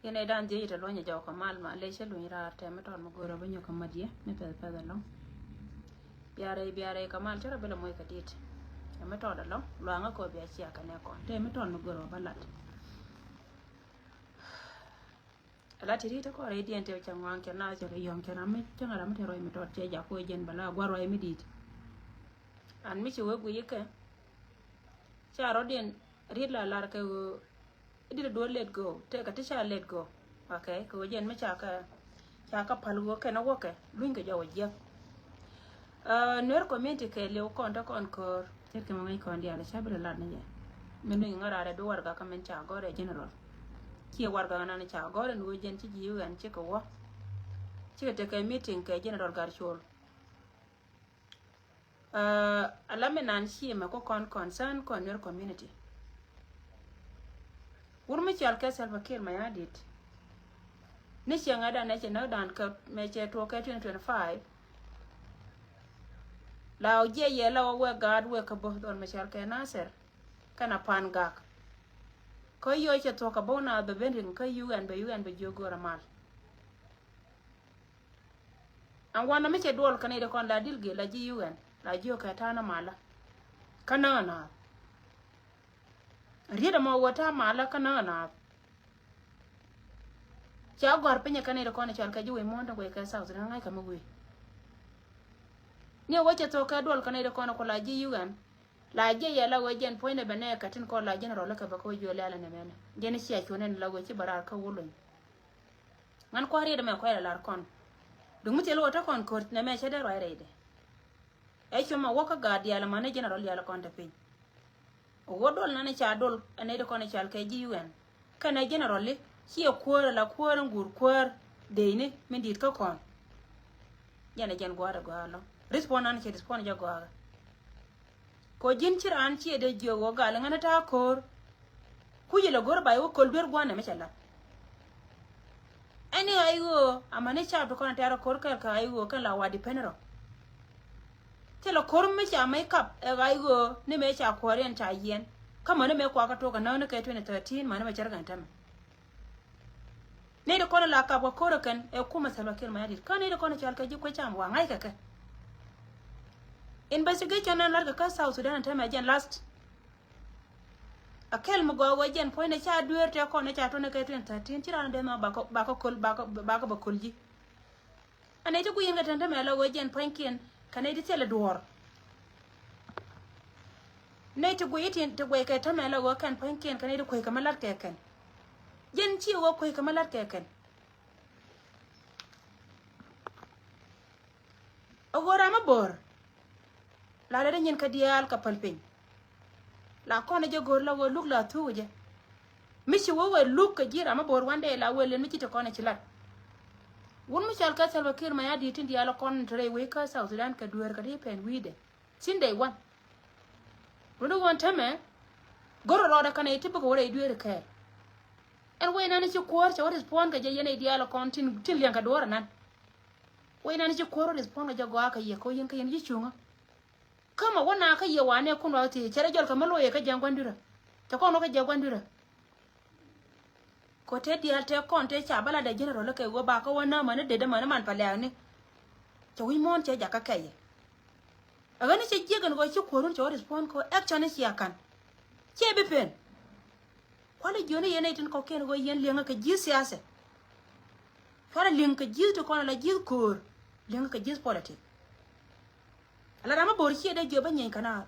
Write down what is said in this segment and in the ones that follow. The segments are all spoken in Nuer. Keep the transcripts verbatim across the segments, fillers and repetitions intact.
Yɛn ɛ dan dhiec itɛ luɔ̱nyɛ jɔw kɛ mal ma lec cä luny raar tɛmɛ tɔt mi go̱o̱rä bä nyɔk kɛ mat yɛ mi pɛth pɛth ɛlɔ̱ŋ. Biarɛ biarɛ kɛ mal cä rɔ bi lɛ moc kɛ dit. Tɛmɛ tɔt ɛlɔ̱ŋ luaŋä kɛ wä bia cia kɛ nɛ kɔn tɛmɛ tɔt mi go̱o̱rä bä lat. Ala ti ri ti kɔrɛ idiɛn ti cɛ ŋɔaŋ cɛ na cɛ kɛ yɔŋ cɛ ram mi cɛ ŋa ram mi ti rɔy mi tɔt cɛ jak kuɛ jɛn bala guar rɔy mi dit. An mi ci wee guiy ikɛ ca rɔdiɛn rit la lar kɛ ɣöö idit duɔl let go tɛ kɛ ti ca let go. Okay, kɛ ɣöö jɛn mi ca kɛ ca kɛ pal ɣöö kɛn a wäkɛ luny kɛ jɔw a jiɛk. Nuer community kɛ liw kɔn te kɔn köör. Tet kɛ mɛ ŋäc kɔn diaal ca bi rɛ lat ni jɛ. Min duny ŋäraarɛ bi warɛga kä min ca gɔrɛ general. Ciɛ warɛga nan ca gɔrɛ ni wee jɛn ci ji̱ ɣɛn cikɛ wä. Cikɛ tekɛ meeting kɛ general Garcol. Ala mi nan ciɛ mɛ kä kɔn concern kɔn Nuer community. Wur mi cɔal kɛ Salva Kiir Mayardit. Ni ciɛ ŋa̱dan ɛ cɛ näk dan kä mɛ cɛ tuɔɔk kɛ twenty twenty-five. La wä jiɛ yɛ la wä wek gaat wek kä bo̱th dhɔl mɛ cɔal kɛ Nasir kɛn a pan gak. Kä yio̱ cɛ thuɔ̱k kä bo̱th na bɛ ben rin kä U N bɛ U N bɛ jiök go̱o̱r a mal. Ɛn wanɛ mi cɛ duɔl kä nɛy ti kɔn la dil gel la ji̱ U N la jiök kɛ ta̱a̱ ni malä. Kä näk a naath. Riet ɛmɔ wä ta̱a̱ malä kä näk a naath. Ca gɔ̱a̱r pinyɛ kä nɛy ti kɔn cɔal kɛ ji̱ wec muɔ̱ɔ̱n ti guɛc kɛ South Sudan ŋa̱c kɛ mi wee. Ni wä cɛ thok kɛ duɔl kä nɛy ti kɔn ku la ji̱ U N la jiɛ yɛ la wee jɛn puɔ̱nydɛ bɛ nɛɛkɛ tin kɔn la general kɛ bɛ kä wä jiö lɛ̈ɛ̈l ɛn ɛmɛnɛ. Jɛn i̱ cia cuɔ̱n ɛn la wee ci bɛ raar kä wä lony. Ŋän kua̱r riet ɛmɛ kuɛɛl ɛ lar kɔn. Duŋ mi thil wä te kɔn ko̱r nɛmɛ cɛ dee ruac rɛydɛ. Ɛ coma wä kä gaat diaal ɛmɔ ni general diaal kɔn te piny. Wä dol nani ca dol ɛ nɛy ti kɔn i̱ cal kɛ ji̱ U N kɛnɛ general i̱ ciɛ kuäär ala kuäär in guur kuäär. Deyni min di̱i̱t kä kɔn. Jɛn ɛ jɛn gua̱a̱r ɛ gɔaa lɔ respond nani cɛ respond jɛ gɔaa. Kɛ ɣöö ji̱n ci raan ciɛ dee jiök ɣöö gal ŋän ta̱a̱ ko̱r. Kuc ilɛ go̱r ba iwä köl duer gua̱n ɛmɛ cɛ la̱t. Ɛn i̱ ɣa̱c ɣöö amäni caap ti kɔn tɛ̈r ko̱r kɛl kɛ ɣa̱c ɣöö kɛn la wa depend rɔ. Thilɛ ko̱r mi ca mec kap ɛ ɣa̱c ɣöö ni mëë ca kuɔ̱riɛn ca yiɛn. Kä mäni mëë kuakä tok ɛ näk ni kɛ twenty thirteen mäni mɛ cär kɛn tämɛ. Nɛy ti kɔn la kap kɛ ko̱r ɛ kɛn ɛ kumɛ Salva Kiir Mayardit kä nɛy ti kɔn cɔal kɛ ji̱ kuec cam wa ŋa̱ckɛ kɛ. Investigation ɛn la̱rkɛ kä South Sudan ɛn tämɛ jɛn last. A kɛl mi gɔaa wee jɛn puɔ̱nydɛ ca dueer tɛ kɔn ca tuɔ̱n kɛ twenty thirteen ci raan dee ma bakɔ bakɔ köl bakɔ bakɔ bä köl ji̱. A nɛy ti guic in kɛ tɛn tämɛ la wee jɛn pua̱nykiɛn kɛ nɛy ti thilɛ duɔ̱ɔ̱r. Nɛy ti guic itin ti guic kɛ tämɛ la wee kɛn pua̱nykiɛn kɛ nɛy ti kuec kɛ mi la̱t kɛ kɛn. Jɛn ci wee kuec kɛ mi la̱t kɛ kɛn. A ɣöö ram mi bo̱o̱r la lɛ di nyin kä diaal kɛ päl piny. La kɔn jɛ go̱o̱r la wee luk la thuk jɛ. Mi ci wee wee luk kɛ ji̱ ram mi bo̱o̱r wandɛ la wee len mi ci te kɔn ci lat. Wun mi cɔal kɛ Salva Kiir Mayardit tin diaal kɔn te rɛy wec kä South Sudan kɛ dueer kɛ ti pɛn wi̱i̱dɛ. Sin day one. Run di ɣöö tämɛ go̱r rɔɔdɛ kɛnɛ ti bikɛ wä rɛy dueer kɛɛl. Ɛn wec nan ci kuäär cɛ wä respond kɛ jɛ yɛn i̱ diaal kɔn tin tin liɛŋ kɛ duɔ̱ɔ̱r nan. Wec nan ci kuäär wä respond kɛ jɛ gɔaa kɛ yɛ kɛ wä yɛn kɛ yɛn ci cuŋä. Kä mɛ wä na kä yɛ wanɛ kun wa thiec cɛ rɛ jɔl kɛ mä lo̱yɛ kä jiɛn gua̱n dui̱rä. Cɛ kɔn wä kä jiɛn gua̱n dui̱rä. Kɔ te diaal te kɔn te ca bä la dɛ general kɛ ɣöö ba kä wä näämä ni det dämä ni man pa lɛ̈ɛ̈k ni. Cɛ wi̱c muɔ̱ɔ̱n cɛ jakä kɛyɛ. Ɛ ɣän ni cɛ jiäk ɛn ɣöö ci kuäärun cɛ wä respond kɛ ɣöö action ni cia ka̱n. Ciɛ bi pen. Kualɛ jiöni yɛn nɛy tin kɔ̱kiɛn ɣöö yɛn liɛŋä kɛ ji̱th siasɛ. Cuarɛ liŋ kɛ ji̱th ti kɔn ala ji̱th köör. Liŋä kɛ ji̱th politik. Ala ram mi bo̱o̱r ciɛ dee jiöp bä nyieny kɛ naar.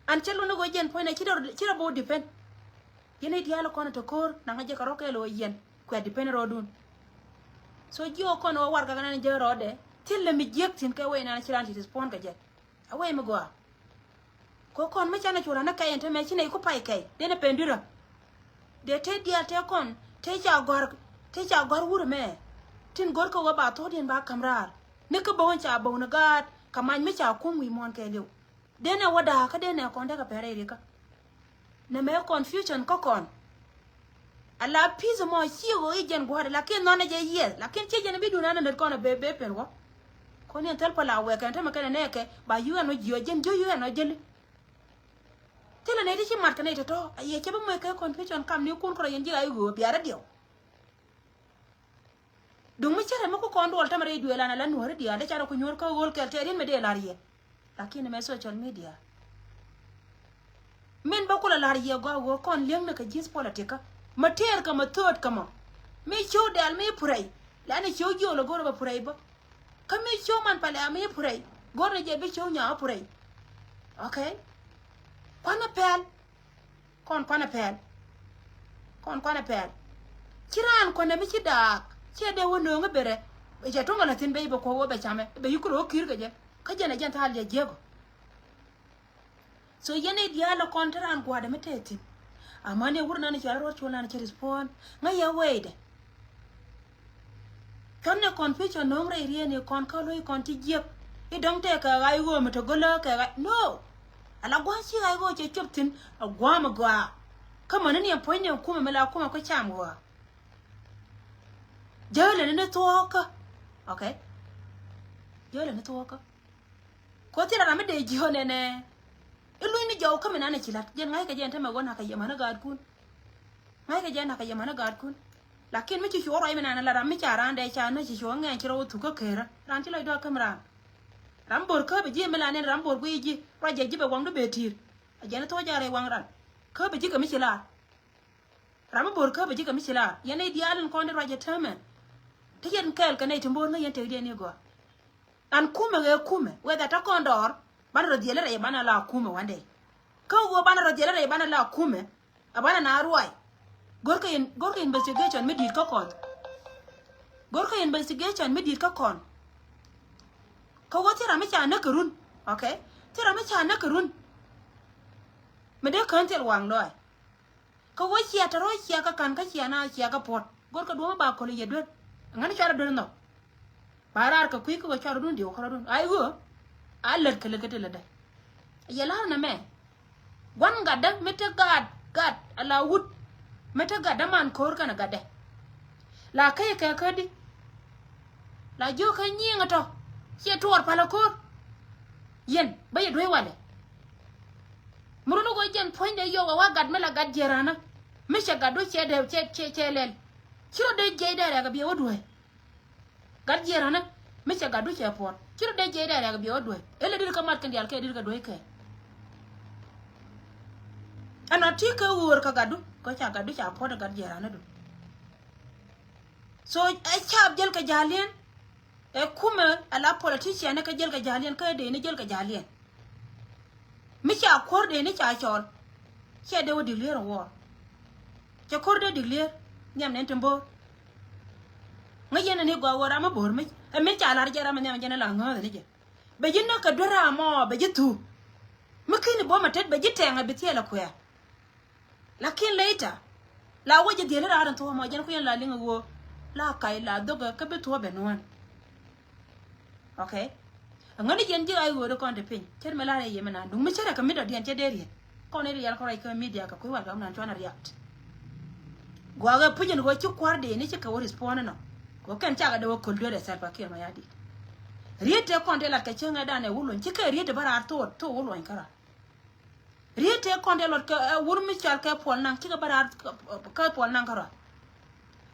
An cä lun ni ɣöö jɛn puɔ̱nydɛ ci rɔ ci rɔ bo̱o̱r depend. Yɛn i̱ diaal kɔn ɛ te ko̱o̱r naŋ a jɛ kɛ rɔ̱ kɛɛl ɣöö yɛn kuɛ depend rɔɔdun. So jiök kɔn ɣöö warɛgak nan jɛ rɔɔdɛ thil lɛ mi jiäk thi̱n kɛ wec nan ci raan ci respond kɛ jɛ. A wec mi gɔaa. Kɛ kɔn mi canɛ cu raan ni kɛy ɛn te mɛ ci nɛy ku pay kɛy denɛ pen dui̱rä. Dee te diaal te kɔn te ca gɔ̱a̱r te ca gɔ̱a̱r wurɛ mɛ. Tin go̱rkɛ ɣöö ba thuɔ̱kdiɛn ba ka̱m raar. Ni kä bo̱o̱n ca bo̱o̱n gaat kɛ mac mi ca kum wi̱i̱ muɔ̱ɔ̱n kɛɛliw. Denɛ wä da̱a̱ kä denɛ kɔn däkɛ pɛrɛ rikä. Nɛ mɛ confusion kä kɔn. Ala peace mɔ ci ɣöö i̱ jɛn gua̱a̱r lakin nɔnɛ jɛ yiɛth lakin ci jɛn bi duun anɛ nöt kɔn a bee bee pen wä. Kɔn yɛn thäl pä la wɛɛkɛ ɛn tämɛ kɛnɛ nɛɛkɛ ba yuɛn wä jiö jɛn jiö yuɛn wä jɛli. Thilɛ nɛy ti ci mat kɛ nɛy tɔ̱tɔ̱ a yɛ cɛ bi mɔc kɛ confusion kam ni kun kärɔ yɛn ji̱ a i̱ ɣöö biarä diɛw. Duŋ mi cärɛ mi ku kɔn duɔl tämɛ rɛy duëël an ala nuɔ̱ɔ̱ri diaal dee ca rɔ ku nyuɔ̱ɔ̱r kä ɣöl kɛl tɛɛr yɛn mi dee lar yɛ. Lakin mɛ social media min bä kulɛ lar yɛ gɔaa ɣöö kɔn li̱eŋnɛ kɛ ji̱th politic kä. Mɛ tëër kɛ mɛ thööt kɛ mɔ. Mi cio̱w dɛl mi purɛy. Lɛn i̱ cio̱w jiöl ɛ go̱r ɛ bɛ purɛy bä. Kä mi cio̱w man palɛ a mi purɛy. Go̱r ni jɛ bi cio̱w nyaa purɛy. Okay. Kuanɛ pɛl. Kɔn kuanɛ pɛl. Kɔn kuanɛ pɛl. Ci raan kuanɛ mi ci daak. Ciɛ dee wä nööŋä berɛ. Bɛ cɛ tuŋ ala thi̱n bɛ i̱ bɛ kuɔ wä bɛ camɛ bɛ yi kulɛ wä ki̱i̱r kɛ jɛ. Kä jɛn ɛ jɛn thaal jɛ jiäk ɔ. So yɛn i̱ diaal ɛ kɔn te raan gua̱a̱dɛ mi te thi̱n. Amäni wur nan i̱ ca ruɔ̱t cuɔl nan i̱ cɛ respond ŋäc yɛ wecdɛ. Cuɔt ni confusion no̱o̱ŋ rɛy rieen i̱ kɔn kä lo̱c kɔn ti jiäk. I̱ dɔ̱ŋ tëëkɛ ɣa̱c ɣöö mi te go̱lä kɛ ɣa̱c no. Ala gua̱a̱th ci ɣa̱c ɣöö cɛ cop thi̱n ɛ gua̱a̱m ɛ gɔaa. Kä mäni ni ɛ puɔ̱nyni ɛ kumɛ mi la kumɛ kä cam ɣɔaa. Jäälɛ ni ni thuɔ̱ɔ̱kä. Okay. Jäälɛ ni thuɔ̱ɔ̱kä. Ko thil ram mi dee ji̱ ɣän ɛnɛ. I̱ luny ni jɔw kä mi nan i̱ ci la̱t jɛn ŋa̱ckɛ jɛn tämɛ ɣän akɛ yɛ män i̱ gaatkun. Ŋa̱ckɛ jɛn akɛ yɛ män i̱ gaatkun. Lakin mi ci cuɔ̱ɔ̱ŋ ruac mi nan i̱ la ram mi ca raan dee ca nä ci cuɔ̱ɔ̱ŋ ŋɛɛn ci rɔ wä thuk kä kërä ran ci lɔcdä kä käm raan. Ram bo̱r kä bi ji̱ mi la nɛn ram bo̱r guiy ji̱ ruac jɛ ji̱ bɛ waŋdu bee ti̱i̱r. A jɛn i̱ thuɔ̱c a rɛy waŋ ran kä bi ji̱ kɛ mi ci laar. Ram mi bo̱r kä bi ji̱ kɛ mi ci laar yɛn i̱ diaal in kɔn di ruac jɛ täämɛ. Ti yɛn kɛɛl kɛ nɛy ti bo̱r ŋäc yɛn tëkdiɛn i̱ gɔaa. An kumɛ ɣɛ kumɛ whether ta kɔn dɔɔr banɛ rɔ dhiɛl rɛy banɛ la kumɛ one day. Kä ɣöö banɛ rɔ dhiɛl rɛy banɛ la kumɛ a banɛ na ruac. Go̱rkɛ in go̱rkɛ investigation mi di̱i̱t kä kɔn. Go̱rkɛ investigation mi di̱i̱t kä kɔn. Kä ɣöö thil ram mi ca näk kɛ run. Okay. Thil ram mi ca näk kɛ run. Mi dee kään thil waŋ lɔaac. Kä wä cia tɛ rɔ cia kä ka̱n kä cia na cia kä puɔt go̱rkɛ duɔ̱mä ba köl yɛ duer. Ŋäni cɔal a duer nhɔk. Ba raar kɛ kui̱ kä wä cɔal a dun diw kä rɔ dun ay ɣöö. A lät kɛ lät kä ti lätdä. Yɛ la̱r nɛ mɛ. Gua̱n gatdä mi te gaat gat ala wut. Mi te gatdä man ko̱o̱r kɛnɛ gatdɛ. La käc kɛ kädi. La jiök kä nyiŋ tɔ ciɛ tuɔɔr palä ko̱r. Yɛn bä yɛ duee walɛ. Mi run i̱ ɣöö jɛn puɔ̱nydɛ yɔw ɛ wa gat mi la gat jiɛɛränä. Mi cɛ gatdu cɛ dee cɛ cɛ cɛ lɛl. Ci rɔ dee jiɛc dee rɛk ɛ biɛ wä duee. Gat jiɛɛränä mi cɛ gatdu cɛ puɔ̱n ci rɔ dee jiɛc dee rɛk ɛ biɛ wä duee. Ëlɛ dit kä mat kɛn diaal kɛ dit kä duee kɛ. Ɛnɔ ti kɛ ɣöör kä gatdu kä ca gatdu ca puɔ̱n ɛ gat jiɛɛränädu. So ɛ caap jäl kɛ ja̱a̱liɛn. Ɛ kumɛ ala politician ni kä jäl kɛ ja̱a̱liɛn kä dee ni jäl kɛ ja̱a̱liɛn. Mi ca kuɔ̱r dee ni ca cɔɔl. Ciɛ dee wä declare war. Cɛ kuɔ̱r dee declare nhiam nɛn ti bo̱o̱r. Ŋäc yɛn ni gɔaa wä ram mi bo̱o̱r mi ɛ mi ca lar jɛ ram mi nhiam jɛn la ŋääth ni jɛ. Bɛ ji̱ näk kɛ duer ram mɔ bɛ ji̱ thuk. Mi ki̱ni buɔ̱m ɛ tet bɛ ji̱ tɛŋ ɛ bi thiɛl ɛ kuɛɛr. Lakin later la wä jɛ dhiel raar in thuɔ̱ɔ̱mɔ jɛn kuiɛn la liŋ a ɣöö la kac la dhok kä bi thuɔ̱ɔ̱ bɛ nuɔ̱ɔ̱n. Okay. Aŋäni jɛn ji̱ a ɣöö di kɔn ti piny cär mi la rɛy yɛ mi naan duŋ mi cärɛ kɛ mi dɔ̱diɛn cɛ dee riet. Kɔn i̱ riɛl kɔ rɛy kä media kɛ kui̱ wal gam nan cuan a riat. Guakä puc in ɣöö ci kua̱r dee ni ci kɛ wä respond inɔ. Kɛ wä kɛn cakɛ dee wä köl duet ɛ Salva Kiir Mayardit. Riet tëë kɔn tëë lat kɛ cäŋɛ dan ɛ wä luɔ̱ny ci kɛ riet tëë bä raar thoot thoot wä luɔ̱ny kä raar. Riet tëë kɔn tëë luɔt kɛ ɛ wur mi cɔal kɛ puɔl naŋ cikɛ bä raar kɛ puɔl naŋ kärɔa.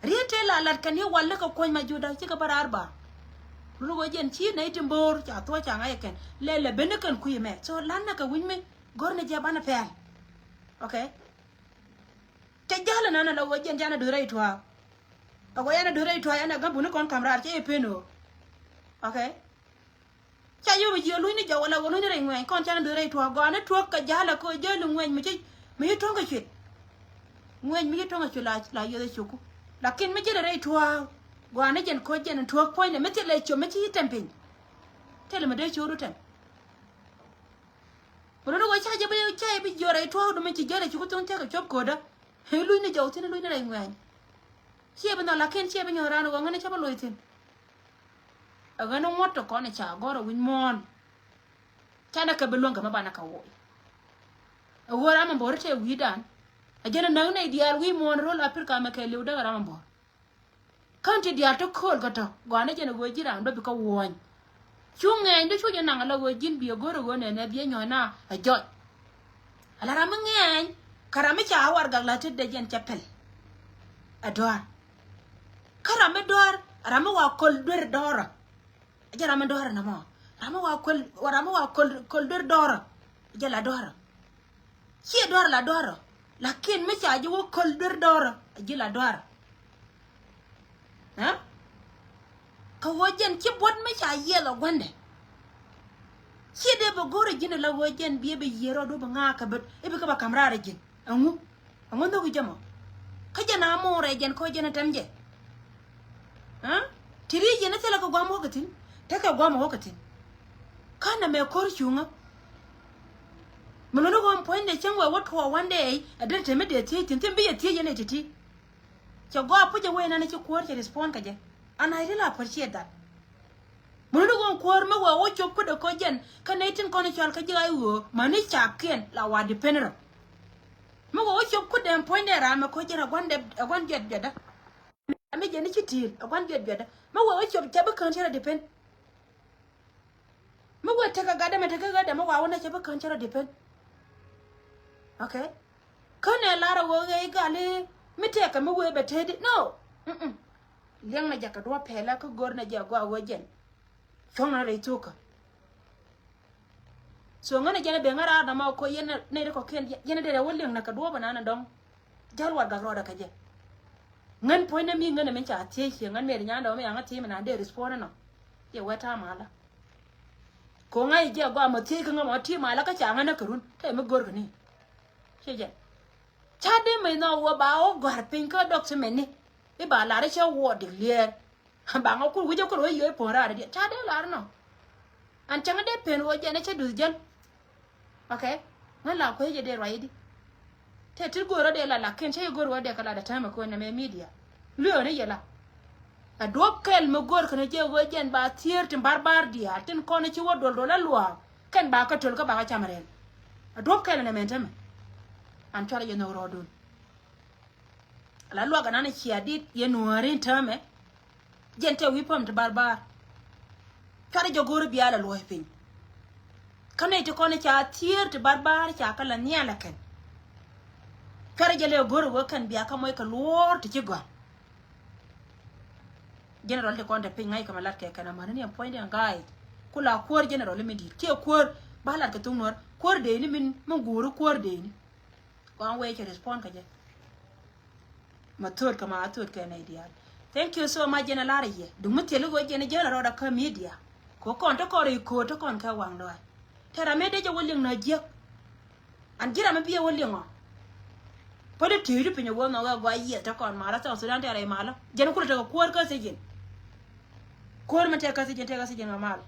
Riet tëë la lat kɛn i̱ wal ni kɛ kuɔ̱ny ma juda cikɛ bä raar ba. Run ɣöö jɛn ci nɛy ti mbo̱o̱r ca thuɔ̱c ca ŋa̱c ɛ kɛn lɛ lɛ ben ni kɛn kui̱ mɛ so lan nɛ kɛ wi̱ny mi go̱r ni jɛ banɛ pɛl. Okay. Cɛ ja̱l ɛnɛn ala ɣöö jɛn canɛ do̱rɛ i̱ tuaak. Ɛ ɣöö yanɛ do̱rɛ i̱ tuaak yanɛ gäm buni kɔn ka̱m raar cɛ i̱ pen ɣöö. Okay. Ca yom jiɛ luny ni jɔk wala wä luny ni rɛy ŋuɛny kɔn canɛ do̱rɛ i̱ tuɔ̱k gɔaa ni tuɔ̱k kɛ ja̱l ɛ kɛ jäl i̱ ŋuɛny mi ci mi ci tuɔ̱ŋ kɛ cuit. Ŋuɛny mi ci tuɔ̱ŋ kɛ cuit la la yöth ɛ cuku. Lakin mi ji̱ lɛ rɛy tuɔ̱k gɔaa ni jɛn koc jɛn tuɔ̱k puɔ̱nydɛ mi thilɛ cop mi ci tɛm piny. Thilɛ mi dee co̱o̱ru tɛm. Wä luni wä ca jɛ bi ca jɛ bi jiɔr rɛy tuɔ̱k dumi ci jäl ɛ cuku thuɔ̱ŋ cakɛ cop ko̱dä. Luny ni jɔk thi̱n luny ni rɛy ŋuɛny. Ciɛ bi nhɔk lakin ciɛ bi nyɔk raan wä ŋäni cä bi loc thi̱n. Ɛ ɣän ŋuɔ̱t tɔ kɔn ɛ ca gɔr ɛ wi̱c muɔ̱ɔ̱n. Canɛ kɛ bi luäŋ kɛ mi banɛ kɛ woc. Ɛ ɣöö ram ɛn bo̱ri tëë wi̱i̱dan. Ɛ jɛn ɛ näk nɛy diaal wi̱i̱ muɔ̱ɔ̱n ro̱l Aprika mɛ kɛ li̱w däk ram ɛn bo̱r. Kän ti diaal te kööl kä tɔ̱ gɔaa ni jɛn ɛ ɣöö ji̱ ram dɔ̱ bi kä wuɔ̱ɔ̱ny. Cu ŋɛɛny dɔ̱ cu jɛ naŋ ala ɣöö ji̱n bi ɛ go̱r ɛ ɣöö nɛnɛ bi ɛ nyɔ̱ɔ̱na ɛ jɔc. Ala ram mi ŋɛɛny kä ram mi ca warɛgak la tetdɛ jɛn cɛ pɛl. Ɛ dɔ̱a̱r. Kä ram mi dɔ̱a̱r Ram mi wa köl duer dɔrä. Jɛ ram mi dɔrä nɔmɔ. Ram mi wa köl, ram mi wa köl, köl duer dɔrä. Jɛ la dɔrä. Ciɛ dɔrä la dɔrä. Lakin mi ca ji̱ wä köl duer dɔrä. Ji̱ la dɔrä. Ɛ? Kä wä jɛn ci buɔt mi ca yiɛth ɔ gua̱ndɛ. Ciɛ dee bɛ go̱rɛ ji̱n la wä jɛn biɛ bɛ yier ɔ du bɛ ŋa̱a̱ kä bät. I̱ bi kä bɛ ka̱m raar ji̱n. Ɛŋu? Ɛŋu nhök i̱ jɛ mɔ? Kä jɛn a mo̱o̱rɛ jɛn kä jɛn a tɛm jɛ. Aa? Ti ri jɛn a thilɛ kɛ guam wä kɛ thi̱n. Tekɛ guam wä kɛ thi̱n. Kä nɛ mɛ ko̱r cuŋä. Mi luni ɣöö puɔ̱nydɛ cäŋ wɛ wä tuɔɔk one day, a dee te mi dee thiec thi̱n, thi̱n bi yɛ thiec yɛn ɛ ti̱ti̱. Cɛ gɔaa puc ɛ wee nan ci kuäär cɛ respond kɛ jɛ. And I really appreciate that. Mi luni ɣöö kuäär mi wɛ wä cop kudɛ kä jɛn, kä nɛy tin kɔn cɔal kä ji̱ a i̱ ɣöö mäni cakiɛn la wa depend rɔ. Mi wä wä cop kudɛ ɛn puɔ̱nydɛ ram ɛ kä jɛn ɛ gua̱n dɛ, ɛ gua̱n jɔt jɔtdä. Mi jɛn i̱ ci ti̱i̱l ɛ gua̱n jɔt jɔtdä. Mi wä wä cop cɛ bi kään cɛ rɔ depend. Mi wee tekɛ gatdɛ mɛ tekɛ gatdɛ mi wa wä nɛ cɛ bi kään cɛ rɔ depend. Okay. Kä nɛ lar a wee ɣɛy gali mi tekɛ mi wee bɛ tedi no. Mm-mm. Liɛŋ na jɛ kɛ duɔ̱ɔ̱p pɛlɛ kä go̱r na jɛ a gɔaa wee jɛn. Cuɔ̱ŋ na rɛy thukä. So ŋän a jɛn a ben ŋä raar na ma ko yɛn nɛ ri kɔkiɛn yɛn a derɛ wä liɛŋ na kɛ duɔ̱ɔ̱p a nan a dɔ̱ŋ. Jäl warɛgak rɔɔdɛ kä jɛ. Ŋän puɔ̱nydä mi ŋän min ca thiec ciɛ ŋän mëë ri nyandɛ wä mi yaŋä thiec mi na dee respond inɔ. Yɛ wee ta̱a̱ malä. Ko̱ŋa i̱ jiɛ gɔaa mɔ thiec kä ŋä mɔ ti malä kä ca ŋän ä kärun te mi go̱r käni. Ciɛ jɛ. Ca dee mec nhɔk wä ba wä gɔ̱a̱r piny kä dɔk ci mɛni. I̱ ba lar i̱ cä wä dik liɛɛr. Baŋä kur wi̱cä kur wä yiöö puɔ̱n raar idiɛ ca dee lar nɔ. An cäŋ dee pen wä jɛn i̱ cä duth jäl. Okay. Ŋän la kuecä jɛ dee ruac idi. Te ti go̱o̱r wä dee la lakin cä yɛ go̱o̱r wä dee kɛ la dee täämɛ kuën nɛmɛ media. Lueeni yɛ la. A duɔ̱p kɛl mi go̱o̱r kɛn jɛ wä jɛn ba thier tin bar bar diaal tin kɔn ci wä dol dol a luaak kɛn ba kä töl kä ba kä cam rɛl. A duɔ̱p kɛl nɛmɛ tämɛ. An cuarɛ yɛ nhök rɔɔdun. La luak anan cia dit yɛ nuääri täämɛ. Jɛn tɛ wi̱i̱ päm ti barbar. Cuarɛ jɛ go̱o̱ri bia la luɔ̱c piny. Kä nɛy ti kɔn ca thier ti barbar ca kä la nhial ɛ kɛn. Cuarɛ jɛ lɛ go̱o̱ri wee kɛn bia kä moc kɛ luɔ̱ɔ̱r ti ci gɔ̱a̱r. General ti kɔn te piny ŋa̱c kɛ ma lat kɛ kɛn amäni ni ɛn puɔ̱nydɛ ɛn ga̱a̱c. Ku la kuäär general mi di̱i̱t kiɛ kuäär ba lat kɛ thok nuäär kuäär dee ni min mi guuri kuäär dee ni. Kɔn wee cɛ respond kä jɛ. Ma thööt kä ma a thööt kɛ nɛy diaal. Thank you so much jɛn a lar a yɛ duŋ mi thil i̱ ɣöö jɛn a jäl a rɔɔd a kä media. Kɛ kɔn te kɔn rɛy kööt te kɔn kɛ waŋ lɔaac. Te ram mi dee jɛ wä liŋ na jiäk. An ji̱ ram mi bi ɛ wä liŋ ɔ. Päli ti̱i̱t i̱ piny a wä nhɔk ɛ gɔaa yiëth te kɔn malä South Sudan te rɛy malä jɛn kulɛ tekɛ kuäär kä thiecin. Kuäär mi tek kä thiecin tek kä thiecin ɛ mal.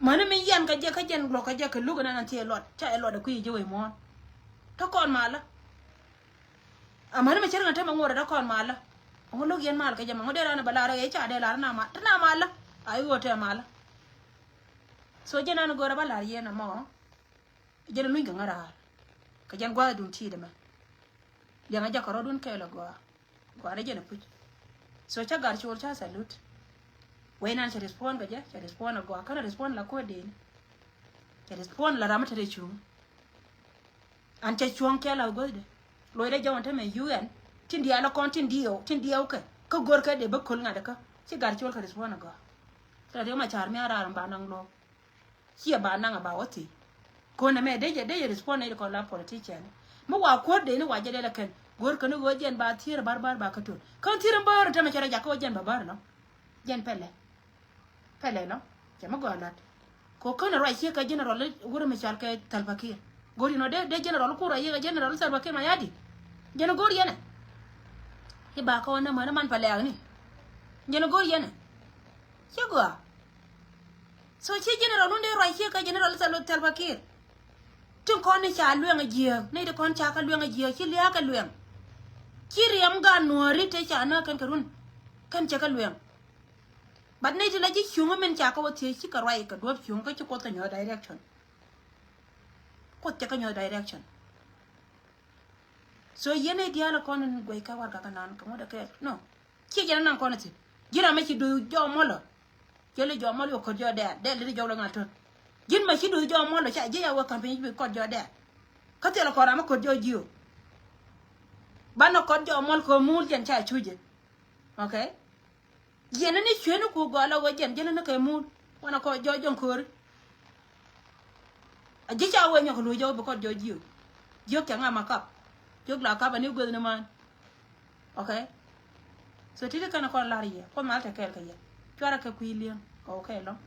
Mäni mi yian kä jɛ kä jɛn luɔk kä jɛ kɛ luk ɛn ɛn thiec luɔt ca ɛ luɔt ɛ kui̱ ji̱ wec muɔ̱ɔ̱n. Te kɔn malä. Amäni mɛ cär ŋä tämɛ ŋuɔ̱t rɛt ɛ kɔn malä. Ɛŋu lo̱k yɛn mal kɛ jɛ mɛ ŋu dee raan ɛ bɛ lar ɛ ca dee lar na mal te na malä. A i̱ ɣöö tɛ malä. So jɛn an go̱rɛ bä lar yɛn ɛmɔ. Jɛn ɛ luny kɛ ŋä raar kɛ jɛn gua̱a̱th duŋ ti̱i̱t ɛmɛ. Liɛŋɛ jɛ kɛ rɔ̱dun kɛɛl ɛ gɔaa. Gɔaa rɛ jɛn ɛ puc. So cä gar col ca salute. Wee nan cɛ respond kɛ jɛ cɛ respond ɛ gɔaa känɛ respond la kuäär deni. Cɛ respond la ram mi te dee cuŋ. An cɛ cuɔ̱ŋ kɛl a guäthdɛ. Luɔcdɛ jɔ̱ɔ̱ŋ te mɛ U N tin diaal kɔn tin diɛw tin diɛw kɛ kä go̱rkɛ dee bä köl ŋa̱t kä ci gar col kɛ respond a gɔaa. Thilɛ riw ma ca̱r mi a raar ba naŋ lo̱o̱k. Ciɛ ba naŋ a ba wä thiec. Ko̱n ɛmɛ dee jɛ dee jɛ respond ni kɔn la politician. Mi wa kuäär dee ni wa jɛ dee la kɛn go̱rkɛ ni ɣöö jɛn ba thier bar bar ba kä töl kän thier in bäär in te mɛ cɛ rɔ jakä ɣöö jɛn ba bäär lɔ. Jɛn pɛlɛ. Pɛlɛ nɔ cɛ mi gɔaa lat. Kɛ känɛ ruac ciek kɛ general wurɛ mi cal kɛ Salva Kiir. Go̱ri nɔ dee dee general kur ruac ciek kɛ general Salva Kiir Mayardit. Jɛn go̱r yɛnɛ. Ci ba kɔn nɛ män man pɛlɛ akni. Jɛn go̱r yɛnɛ. Ci gɔaa. So ci general wun dee ruac ciek kɛ general Salva Kiir. Tin kɔn ni ca lueŋ a jiääk ni ti kɔn ca kä lueŋ a jiääk ci lia̱a̱ kɛ lueŋ. Ci riɛm gaat nuääri te ca nä kɛn kɛ run. Kɛn cɛ kɛ lueŋ. But nɛy ti la ji̱ cuŋä min ca kä wä thiec ci kɛ ruac kɛ duɔ̱p cuŋä kä ci Kuoth kɛ nyuɔ̱th direction. Kuoth cɛ kɛ nyuɔ̱th direction. So yɛn nɛy diaal kɔn in guɛc kɛ warɛgak kɛ nan kɛ ŋuɔ̱t ɛ kɛɛl no. Ciɛ jɛn anaŋ kɔn in thi̱n ji̱n ram mi ci duth jɔk mɔlɔ. Jɛn li jɔk mɔl yɔ kɔt jɔk dɛɛl dɛɛl li jɔk lɔ ŋa̱l tön. Ji̱n ma ci duth jɔk mɔlɔ ca ji̱ ya wä ka̱m piny bi kɔt jɔk dɛɛl. Kä thilɛ kɔn ram mi kɔt jɔk ji̱ o. Banɛ kɔt jɔk mɔl kɛ mul jɛn ca cucɛ. Okay. Yɛn ni cueni ku gɔaa la wee jɛn jɛn ni kɛ muul. Wanɛ kɔ jɔɔc jɔŋ kööri. A ji̱ ca wee nyɔk luc jɔk bi kɔt jɔɔc jiök. Jiök cɛ ŋa ma kap. Jiök la kap ani gueth ni man. Okay. So titi kɛn kɔn lar yɛ kɔn mal tɛ kɛɛl kɛ yɛ. Cuarɛ kɛ kui̱ liɛŋ kɛ wä kɛ lɔŋ.